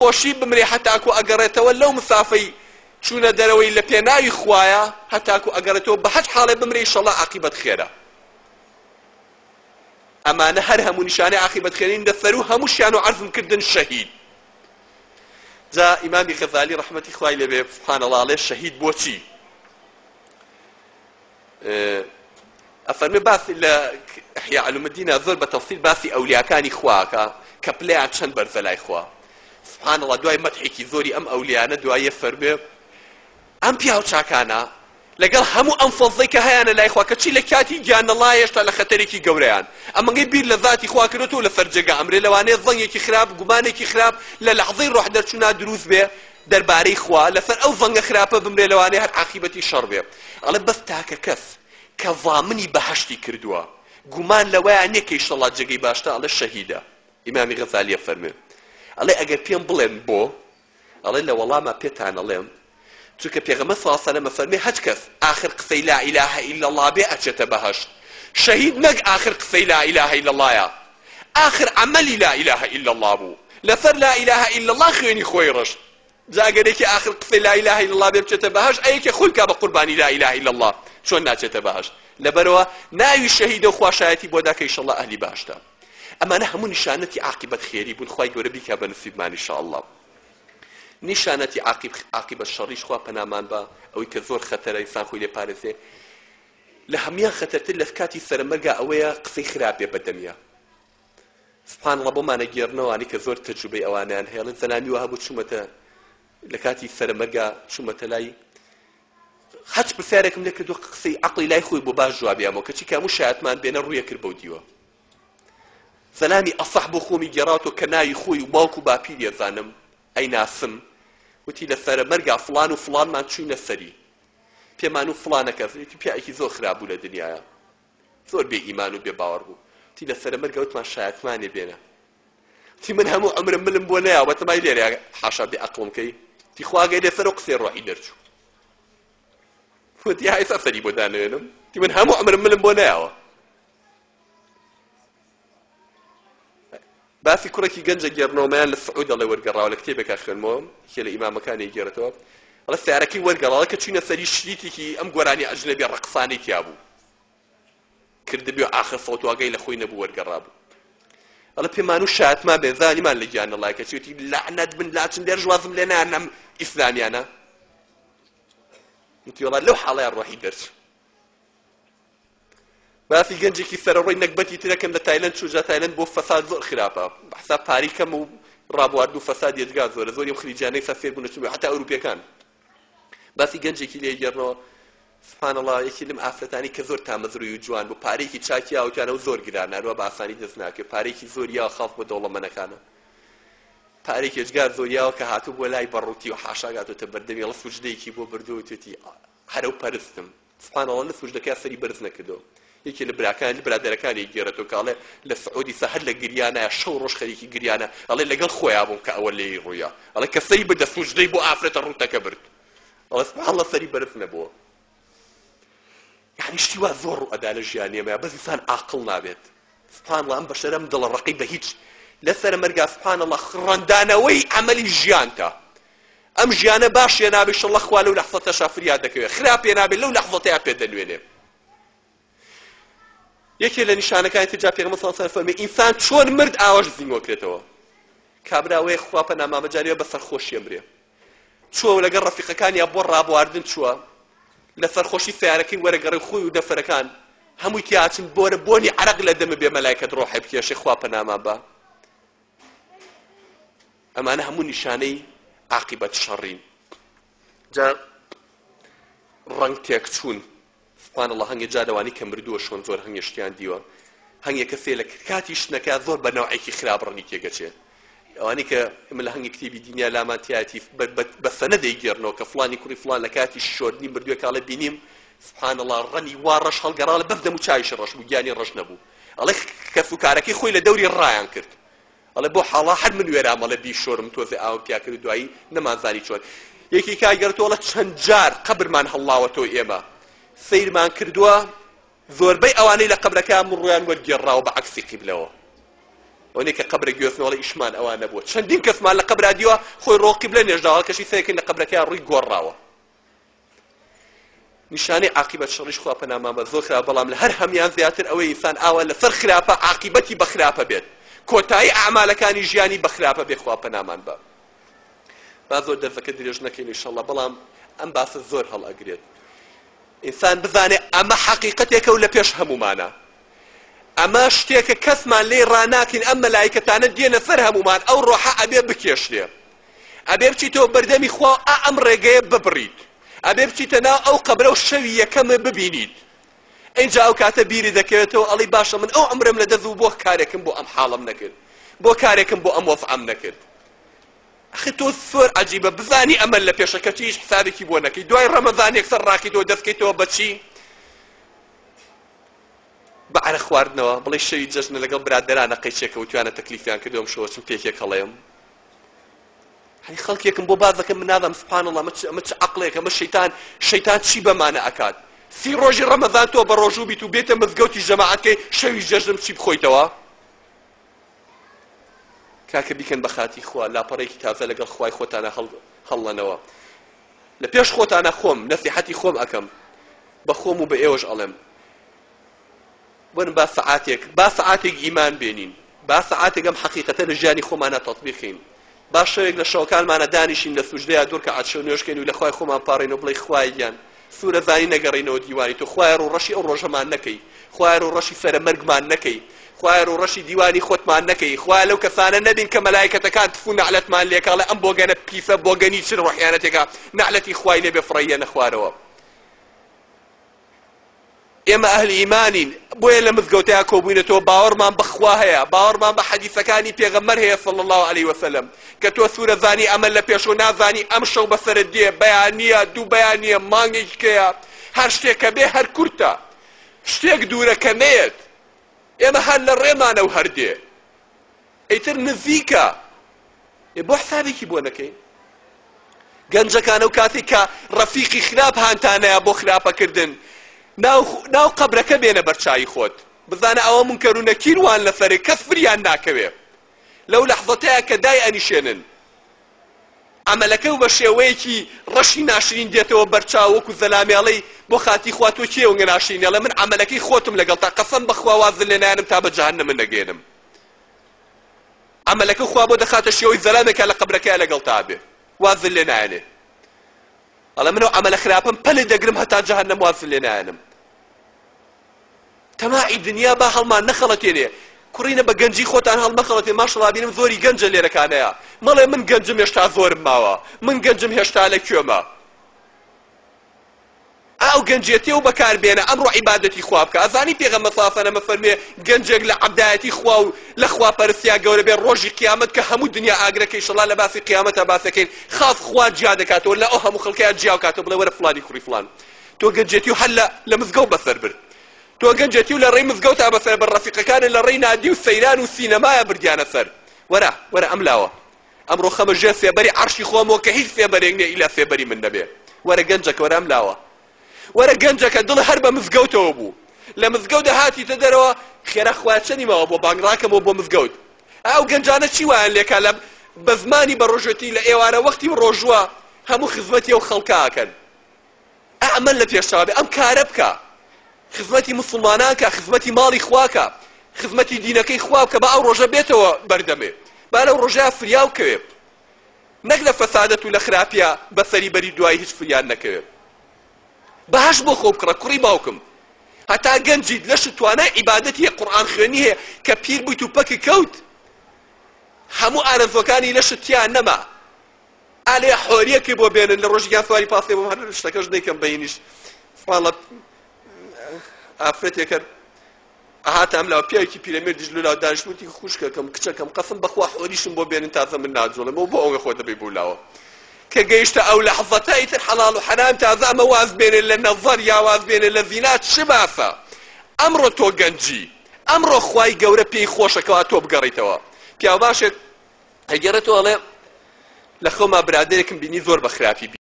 خۆشی بمرێ هەتاکو ئەگەڕێتەوە لەو مسافەی چوونە دەرەوەی لە پێناوی خوایە هەتاکو ئەگەڕێتەوە بە هەچ حاڵێ بمرێ ئیشەڵا عاقیبەت خێرە. ئەمانە هەر هەموو نیشانەی عاقیبەت خێرین لە سەروو هەمووشیان و عەرزم کردن شەهید. جا ئیمامی غەزالی ڕەحمەتی خوای لێ بێ سبحان اللە ئەڵێ شەهید بۆچی؟ ئەفەرمێ باسی لە احیاء علوم الدین زۆر بە تەفسیل باسی ئەولیاکانی خواکە کە پلەیان چەند بەرزە لای خوا. سبحان اللە دوای مەدحێکی زۆری ئەم ئەولیانە دواییە فەرمێ ئەم پیاو چاکانە لەگەڵ هەموو ئەم فەزڵەی کە هەیانە لای خوا کەچی لە کاتی گیانەڵا هێشتا لە خەتەرێکی گەورەیان ئەمەگەی بیر لە زاتی خوا کردۆتەوە لەسەر جێگا ئەمرێ لەوانەیە زەنگێکی خراپ گومانێکی خراپ لە لەحزەی ڕۆح دەرچوونا دروست بێ دەربارەی خوا لەسەر ئەو زەنگە خراپە بمرێ لەوانەیە هەر عاقیبەتی شەڕ بێ ئەڵێ بەس تاکە کەس کە زامنی بەهەشتی کردووە گومان لەوەیا نیە کە ئیشەڵا جێگەی باشتە ئەڵێ شەهیدە ئیمامی غەزالی ئەفەرموێ ئەڵێ ئەگەر پێم بڵێن بۆ ئەڵێ لە وەڵاما پێتان ئەڵێم چونکە پێغەمبەر صلی اللە علیه و سلم ئەفەرمێ هەچ کەس ئاخر قسەی لا اله الا اللە بێ ئەچێتە بەهەشت شەهید نەک ئاخر قسەی لا اله الا اللە یە ئاخر عەمەلی لا اله الا اللە بوو لەسەر لا اله الا اللە خوێنی خۆی ڕشت جا ئەگەر یەکێ ئاخر قسەی لا اله الا اللە بێ بچێتە بەهەشت ئەی یەکێ خۆی بکا بە قوربانی لا اله الا اللە چۆن ناچێتە بەهەشت لەبەرەوە ناوی شەهیدە و خوا شایەتی بۆ دا کە ئیشەڵڵا ئەهلی بەهەشتە ئەمانە هەموو نیشانەتی عاقیبەت خێری بوون خوای گەورە بیکا بە نسیبمان ان شاء اللە نیشانەتی عاقیب عاقیبەت شەڕیش خوا پەنامان با ئەوەی کە زۆر خەتەرە ئینسان خۆی لێ پارێزێ لە هەموان خەتەرتر لە کاتی سەرەمەرگا ئەوەیە قسەی خراپ بێ بەدەمیا سبحان اللە بۆمانە گێڕنەوانی کە زۆر تەجروبەی ئەوانیان هەیە ئەڵێن زەلامی وە هەبوو چوومەتە لە کاتی سەرەمەرگا چوومەتە لای هەچ پرسیارێکم لێ کردو قسەی عەقڵی لای خۆی بۆ باش جوابیامەوە کەچی کە هەموو شایەتمان بێنە ڕوویە کرد بەو دیوە زەلامی ئەسەح بۆ خۆمی گێڕاوتەوە کە ناوی خۆی و باوک و باپیری ئەزانم ئەیناسم وتی لە سەرەمەرگا فڵان و فڵانمان چووینە سەری پێمان و فڵانە کەس وتی پیاوێکی زۆر خراپ بوو لە دنیایا زۆر بێ ئیمان و بێ باوەڕ بوو وتی لە سەرەمەرگا وتمان شایەتمانێ بێنە وتی من هەموو عومرم ملم بۆ نەیا بەتەمای لێرە حاشا بێ ئەقڵم کەی وتی خواگەی لێ سەرەوە قسەی ڕۆحی دەرچوو وتی ئێستا سەری بۆ دانەوێنم وتی من هەموو عومرم ملم بۆ نەیاوە باسی کوڕێکی گەنجە گێڕنەوەمەیان لە سعود ئەڵێ وەرگەڕاوە لە کتێبێکا خوێنمەوە یەکێ لە ئیمامەکانی گێڕێتەوە ئەڵێ سیارەکەی وەرگەڕاوە کە چوینە سەری شریتێکی ئەم گۆرانی ئەجنەبی ڕەقسانەی تیا بوو کردبی و ئاخر سەوتواگەی لە خۆی نەبوو وەرگەڕابوو ئەڵێ پێمان و شایەتمان بێ زانیمان لە گیان ئەڵای کە چیوتی لەعنەت بن لاچن لێرش وازم لێ نانەم ئیسلامیانە وتی وەڵا لەو حاڵەیان ڕۆحی دەرچوو باسی گەنجێکی سەرەڕۆی نەگبەتی ترەکەم لە تایلەند چوو جا تایلەند بۆ فەساد زۆر خراپە بە حساب پارەی کەم و ڕابواردن و فەساد یەجگار زۆرە زۆری ئەم خلیجیانەی سا فێر بوون چون حتا ئەوروپیەکان باسی گەنجێکی لێ گێڕنەوە سبحان الله یەکی لەم ئافرەتانی کە زۆر تامەزروی و جوان بوو پارەیەکی چاکی یاوتیانە و زۆر گرانە هەروە بە ئاسانی دەست ناکەوێت پارەیەکی زۆر یاوە خاڵ بۆ دەوڵەمەنەکانە پارەیەکی ئێجگار زۆر یاوە کە هاتوو بۆ لای بەڕووتی و حاشاگاتۆتە بەردەمی ئەڵە سوجدەیەکی بۆ بردووە وتێتی هەرەو پەرستم سبحان اللە لە سوجدەکەیا سەری بەرز نەکردەوە یەکێ لە براکانی لە برادەرەکانی گێرێتەوە کە ئەڵێ لە سعودی سە هەر لە گریانایە شەو ڕۆژ خەریکی گریانە ئەڵێ لەگەڵ خۆیا بووم کە ئەوە لێی ڕوویا ئەڵێ کە سەری بردە سوجدەی بۆ ئافرەتە ڕووتەکە برد ئەڵێ سبحان اللە سەری بەرز نەبووە یعنی شتی وا زۆر ڕوو ئەدا لە ژیانی ئێمە بەس ئینسان عاقڵ نابێت سبحان اللە ئەم بەشەرە ئەم دڵە ڕەقی بە هیچ لەسەر مەرگا سبحان اللە ڕەندانەوەی عەمەلی ژیانتە ئەم ژیانە باش پێ نابێ ئیشەڵڵا خوا لەو لەحزەتەشا فریات دەکەوێ خراپ پێ نابێ لەو لەحزەتەیا پێ دەنوێنێ یەکێ لە نیشانەکانی تر جا پێغەمبەر صلی الله علیه و سلم فەرمی ئینسان چۆن مرد ئاواش زیندوەکرێتەوە کابرا وەیە خوا پەنا مامە جارێ بە سەرخۆشی ئەمرێ چووە لەگەڵ ڕەفیقەکانیا بۆ ڕابواردن چووە لە سەرخۆشی سیارەکەی وەرەگەڕێ خۆی و نەفەرەکان هەمووی تیاچن بۆرە بۆنی عەرەق لە دەمە بێ مەلایکەت ڕۆحێ بکێشێ خوا پەنامان بە ئەمانە هەموو نیشانەی عاقیبەت شەڕین جا ڕەنگ تێکچوون سبحان اللە هەنگێ جا لەوانی کە مردووە شۆن زۆر هەنگێ شتیان دیوە هەنگێ کەسێ لە کاتی شتنەکە زۆر بە نەوعێکی خراپ ڕەنگی تێگەچێ ئەوانی کە ئمە لە هەنگی کتێبی دینیا لامان تیاتی بە سەنە دەیگێڕنەوە کە فڵانی کوڕی فڵان لە کاتی شۆردنی مردووە کاڵێ بینیم سبحان اللە ڕەنی وا ڕەش هەڵگەڕاڵە بەس دەم و چاویشی ڕەش بوو گیانی ڕەش نەبوو ئەڵێ کەس و کارەکەی خۆی لە دەوری ڕایان کرد ئەڵێ بۆ حاڵا هەر من وێرام ئەڵێ بیشۆرم تۆزێ ئاوم تیا کرد دوایی نەمانزانی چۆن یەکی کاک گەرتۆ ئەڵێ چەند جار قەبرمان هەڵڵاوەتەوە ئێمە سەیرمان کردووە زۆربەی ئەوانەی لە قەبرەکەیان بوون ڕوویان وەرگێڕراوە بە عەکسی قیبلەوە. ئەوەنەی کە قەبرە گوێزنەوە ئەڵێ ئیشمان ئەوان نەبووە چەندین کەسمان لە قەبرا دیوە خۆی ڕۆ قیبلە نێژداوە کەشی سەیرکەین لە قەبرەکەیا ڕووی گۆڕاوە. نیشانەی عاقیبەت شەڕیش خوا پەنامان بە زۆر خراپ بەڵام لە هەر هەمیان زیاتر ئەوەی ئینسان ئاوا لەسەر خراپە عاقیبەتی بە خراپە بێت کۆتایی ئەعمالەکانی ژیانی بە خراپە بێ خوا پەنامان بە با زۆر دەرزەکە درێژ نەکەین ئیشەڵڵا بەڵام ئەم باسە زۆر هەڵئەگرێت ئینسان بزانێ ئەمە حەقیقەتێکە و لە پێش هەموومانە ئەمە شتێکە کەسمان لێی ڕاناکەین ئەم مەلایکەتانە دێنە سەر هەموومان ئەو ڕۆحە ئەبێ بکێشرێ ئەبێ بچیتەوە بەردەمی خوا و ئا ئەم ڕێگەیە ببڕیت ئەبێ بچیتە ناو ئەو قەبرە و شەوی یەکەمە ببینیت ئینجا ئەو کاتە بیری دەکەوێتەوە ئەڵی باشە من ئەو عەمرەم لەدەست بوو بۆ کارێکم بۆ ئەم حاڵەم نەکرد بۆ کارێکم بۆ ئەم وەزعەم نەکرد ئەخی تۆ زۆر عەجیبە بزانی ئەمە لە پێشە کەچی هیچ حسابێکی بۆ نەکەی دوای ڕەمەزان یەکسەر ڕاکەیتەوە دەستکەیتەوە بەچی بە عەرەق خواردنەوە بڵێ شەوی جەژنە لەگەڵ برادەرانە قەیچێکە وتویانە تەکلیفیان کردووە ئەم شەوە چم پێکێک هەڵێم هەی خەڵکێکم بۆ باس دەکەم من نازانم سبحان الله ئەمە چ ئەمە چ عەقڵێک ئەمە شەیتان شەیتان چی بەمانە ئەکات سی ڕۆژی ڕەمەزان تۆ بە ڕۆژوو بیت و بێتە مزگەوتی جەماعەتکەی شەوی جەژنم چی بخۆیتەوە کاکە بیکەن بە خاتی خوا لاپەڕێکی تازە لەگەڵ خوای خۆتانە هەڵڵەنەوە لە پێش خۆتانە خۆم نەسیحەتی خۆم ئەکەم بە خۆم و بە ئێوەش ئەڵێم وەرن با سەعاتێک با سەعاتێک ئیمان بێنین با سەعاتێک ئەم حەقیقەتە لە ژیانی خۆمانا تەتبیقین با شەوێک لە شەوەکانمانە دانیشین لە سوجدەیا دوو ڕکەعات شەو نوێژکەین و لە خوای خۆمان پاڕێینەوە بڵێ خوایە گیان سوورە زانی نەگەڕێینەوە دیوانی تۆ خوایە ڕووڕەشی ئەو ڕۆژەمان نەکەی خوایە ڕووڕەشی سەرە مەرگمان نەکەی خوایە ڕووڕەشی دیوانی خۆتمان نەکەی خوایە لەو کەسانە نەبین کە مەلایکەتەکان تف و نەعلەتمان لێکاڵێ ئەم بۆگەنە پیسە بۆگەنی چ ڕۆحیانەتێکە نەعلەتی خوای لێبێ فڕێیەنە خوارەوە ئێمە ئەهلی ئیمانین بۆیە لە مزگەوتەیا کۆبووینەتەوە باوەڕمان بە خوا هەیە باوەڕمان بە حەدیسەکانی پێغەمبەر هەیە صلی اللە علیه وسلم کە تۆ سوورە زانی ئەمە لە پێشەوە نازانی ئەم شەو بەسەرت دێ بەیانیە دوو بەیانیە مانگێکی کەیە هەر شتێک کە بێ هەر کورتە شتێک دوورە کە نەیەت ئێمە هەر لە ڕێمانە و هەر دێ ئیتر نزیکە ئێ بۆ حسابێکی بۆ نەکەین؟ گەنجەکان ئەو کاتێک کە ڕەفیقی خراپ هانتانەیە بۆ خراپەکردن ناو ناو قەبرەکە بێنە بەرچاوی خۆت بزانە ئەوە مونکەر و نەکیر وان لەسەرێ کەس فریان ناکەوێ لەو لەحزەتەیە کە دای ئەنیشێنن عەمەلەکە و بە شێوەیەکی ڕەشی ناشرین دێتەوە بەرچاو وەکو زەلامێڵەی بۆ خاتی خوا تۆ کێ ئەونگە ناشرینی ئەڵێ من عەمەلەکەی خۆتم لەگەڵتا قەسەم بەخوا وازت لێ نایەنم تا بە جەهەنەمت نەگەیەنم عەمەلەکە خوا بۆ دەخاتە شێوەی زەلامێکا لە قەبرەکەیا لەگەڵتا بێ وازت لێ نایەنێ ئەڵێ من ئەو عەمەلە خراپەم پەلت دەگرم هەتا جەهەنەم وازت لێ نایەنم تەماعی دنیا با هەڵمان نەخەڵەتێنێ کوڕینە بە گەنجی خۆتان هەڵمەخەڵەتێ ماشەڵا بینم زۆری گەنجە لێرەکانەیە مەڵێ من گەنجم هێشتا زۆرم ماوە من گەنجم هێشتا لە کوێمە ئا ئەو گەنجێتیە و بەکار بێنە ئەمڕۆ عیبادەتی خوا بکە ئەزانی پێغەمبەر صلی اللە علیە وسلم ئەفەرموێ گەنجێک لە عەبدایەتی خوا و لە خوا پەرستیا گەورە بێ ڕۆژی قیامەت کە هەموو دنیا ئاگرەکە ئیشەڵا لە باسی قیامەتا باسەکەین خاص خوا جیا دەکاتەوە لە ئەو هەموو خەڵکەیا جیا بکاتەوە بڵێ وەرە فڵانی کوڕی فڵان تۆ گەنجێتی و هەر لە لە مزگەوت بەسەر برد تۆ گەنجێتی و لە ڕێی مزگەوتا بەسەر بەر ڕەفیقەکانت لە ڕێی نادی و سەیران و سینەمایا بردیانە سەر وەرە وەرە ئەم لاوە ئەمڕۆ خەمە ژێر سێبەری عەرشی خۆمەوە کە هیچ سێبەرێک نیە ئیلا سێبەری من نەبێ. وەرە گەنجەکە وەرە ئەم لاوە. وەرە گەنجەکە دڵت هەر بە مزگەوتەوە بوو. لە مزگەوت هاتیتە دەرەوە خێرا خوایە چەنی ماوە بۆ بانگ ڕاکەمەوە بۆ مزگەوت. ئەو گەنجانە چی وایان لێکا لە بە زمانی بە ڕۆژێتی لە ئێوارە وەختی ڕۆژوە هەموو خزمەتی ئەو خەڵکە ئەکەن. ئا ئەمە لە پێش چاوە بێ ئەم کارە بکە خزمەتی موسڵمانان کە خزمەتی ماڵی خوا کە خزمەتی دینەکەی خوا بکە با ئەو ڕۆژە بێتەوە بەردەمێ با لەو ڕۆژەیا فریا بکەوێ نەک لە فەسادەت و لە خراپیا بەسەری بەری دوایی هیچ فریان نەکەوێ بەهەشت بۆ خۆ بکڕە کوڕی باوکم هەتا گەنجیت لەشت توانای عیبادەتی هەیە قورئان خوێنی هەیە کە پیر بوویت و پەکت کەوت هەموو ئارەزوەکانی لەشت تیا نەما ئالێ حۆریەکەی بۆ بێنن لە ڕۆژێکیان سواری پاسێ بووم هەر شتەکەش نەیکەم بەینیش سبحان ئافرەتێکە ئەهاتە ئەم لاوە پیاوێکی پیرەمێردیش لەو لاوە دانیشت وتی خوشکەکەم کچەکەم قەسم بەخوا حۆریشم بۆ بێنن تازە من ناجوڵێمەوە بۆ ئەوەی خۆ دەبەی بۆ لاوە کە گەیشتە ئەو لەحزەتە ئیتر حەڵاڵ و حەرام تازە ئەمە واز بێنێ لە نەزەر یا واز بێنێ لە زینا چ باسە ئەمڕۆ تۆ گەنجی ئەمڕۆ خوای گەورە پێی خۆشە کەوا تۆ بگەڕیتەوە پیاوباشێک ئەگەڕێتەوە ئەڵێ لە خەوما برادەرێکم بینی زۆر بە خراپی.